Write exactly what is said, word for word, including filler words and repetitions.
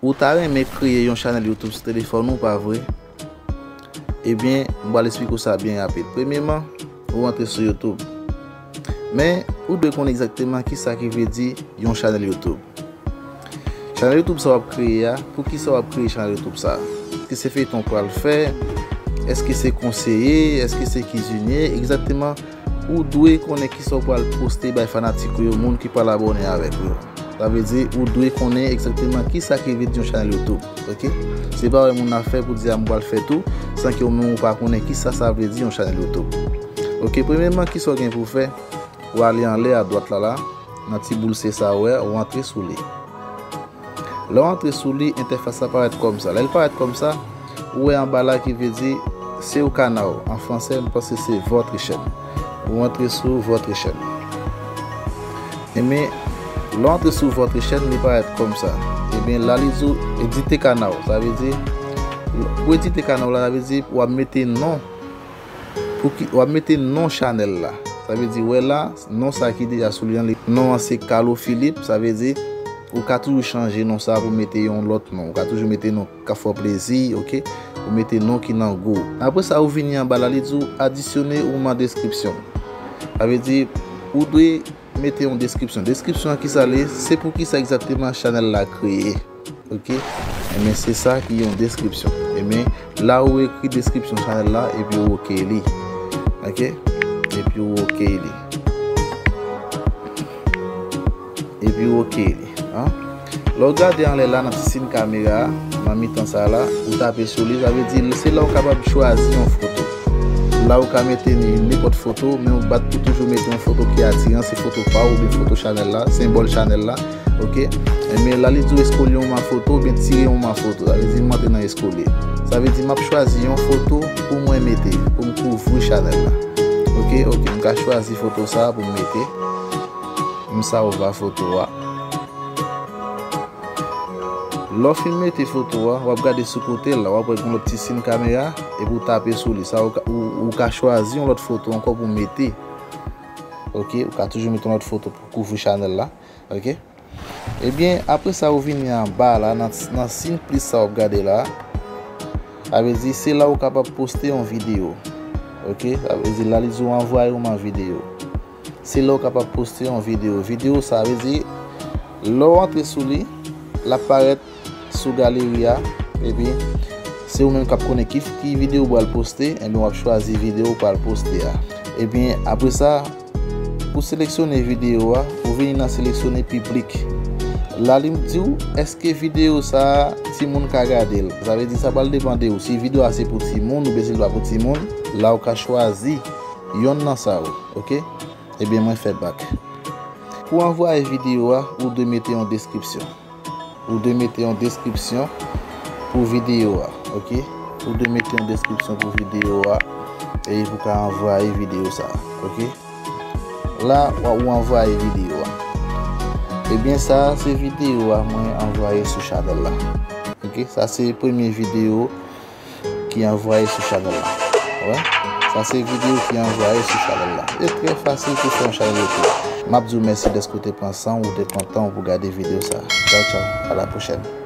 Ou ta renmen kreye yon chanèl YouTube sou telefòn ou, pa vre? Ebyen, m pral esplike w sa byen rapid. Premyeman, ou antre sou YouTube. Men, ou dwe konnen egzakteman kisa ki vle di yon chanèl YouTube. Chanèl YouTube sa w ap kreye a, poukisa w ap kreye chanèl YouTube sa? Èske se feyton w pral fè? Èske se konseye? Èske se kizinye? Egzakteman, ou dwe konnen kisa w pral poste bay fanatik ou yo, moun ki pral abòne avèk ou yo. Sa vle di, ou dwe konnen egzakteman kisa ki vle di yon chanèl YouTube, oke? Se pa wè moun ap fè pou di a m pral fè tou, san ke ou menm ou pa konnen kisa sa vle di yon chanèl YouTube. Oke, premyeman, kisa w gen pou w fè? Ou ale anlè adwat la la, nan ti boul se sa ou wè, ou antre sou li. Lè w antre sou li, entèfas la parèt kòmsa. Lè l parèt kòmsa, ou wè anba la ki vle di seu canal. An fransè, m panse se votre chaîne. Ou antre sou votre chaîne. Ebyen, lè w antre sou votre chaîne, li parèt kòmsa. Ebyen, la li di w edite canal. Sa vle di, pou edite canal la, sa vle di w ap mete non. Pou ki, w ap mete non chanèl la. Sa vle di, wè la, non sa ki deja sou li an, li, non an se Carlo Philippe, sa vle di, ou ka toujou chanje non sa pou mete yon lòt non. Ou ka toujou mete non k ap fè w plezi, oke? Ou mete non ki nan gou. Apre sa, ou vini anba la, li di w adisyone ou man deskripsyon. Sa vle di, ou dwe mete yon deskripsyon. Deskripsyon an kisa l ye? Se pou kisa egzakteman chanèl la kreye. Oke? Ebyen, se sa ki yon deskripsyon. Ebyen, la ou ekri deskripsyon chanèl la, epi ou oke li. Oke? Epi ou oke li. Epi ou oke li. An? Lè w gade anlè la nan ti siy kamera a, nan mitan sa la, ou tape sou li, sa vle di se la ou kapab chwazi yon foto. La ou ka mete ni, nenpòt foto, men ou bat pou toujou mete yon foto ki atiran, se foto pa w oubyen foto chanèl la, senbòl chanèl la, oke? Ebyen, la li di w eskolye yon man foto oubyen tire yon man foto, sa vle di m antre nan eskolye. Sa vle di m ap chwazi yon foto pou mwen mete, pou m kouvri chanèl la. Oke, oke, m ka chwazi foto sa a pou m mete. M salva foto a. Lè w fin mete foto a, w ap gade sou kote l la, w ap wè gen lòt ti siy kamera, epi w tape sou li. Sa ou ka, ou, ou ka chwazi yon lòt foto ankò pou w mete. Oke, ou ka toujou mete yon lòt foto pou kouvri chanèl la. Oke? Ebyen, apre sa, ou vini anba la, nan, nan siy plis sa w ap gade la. Sa vle di, se la ou kapab poste yon videyo. Oke? Sa vle di, la li di w anvwaye w man videyo. Se la ou kapab poste yon videyo. Videyo sa vle di, lè w antre sou li, l ap parèt sou galeri a, epi se ou menm k ap konnen ki, ki videyo ou pral poste, ebyen w ap chwazi videyo ou pral poste a. Ebyen, apre sa, pou seleksyone videyo a, ou vini nan seleksyone piblik. La li di w, èske videyo sa a, timoun ka gade l? Sa vle di, sa pral depann de ou. Si videyo a se pou timoun, oubyen si l pa pou timoun, la ou ka chwazi yonn nan sa yo, oke? Ebyen, mwen fè bak. Pou anvwaye videyo a, ou dwe mete yon deskripsyon. Ou dwe mete yon deskripsyon pou videyo a, oke? Ou dwe mete yon deskripsyon pou videyo a, e pou ka anvwaye videyo sa a, oke? La, w, ou anvwaye videyo a. Ebyen, sa a se videyo a mwen anvwaye sou chanèl la. Oke? Sa se premye videyo ki anvwaye sou chanèl la. Wè? Sa se videyo ki anvwaye sou chanèl la. E trè fasil pou fè yon chanèl YouTube. M ap di w mèsi dèske w te pran san w, ou te pran tan w pou gade videyo sa. Tchaw, tchaw. A la pwochèn.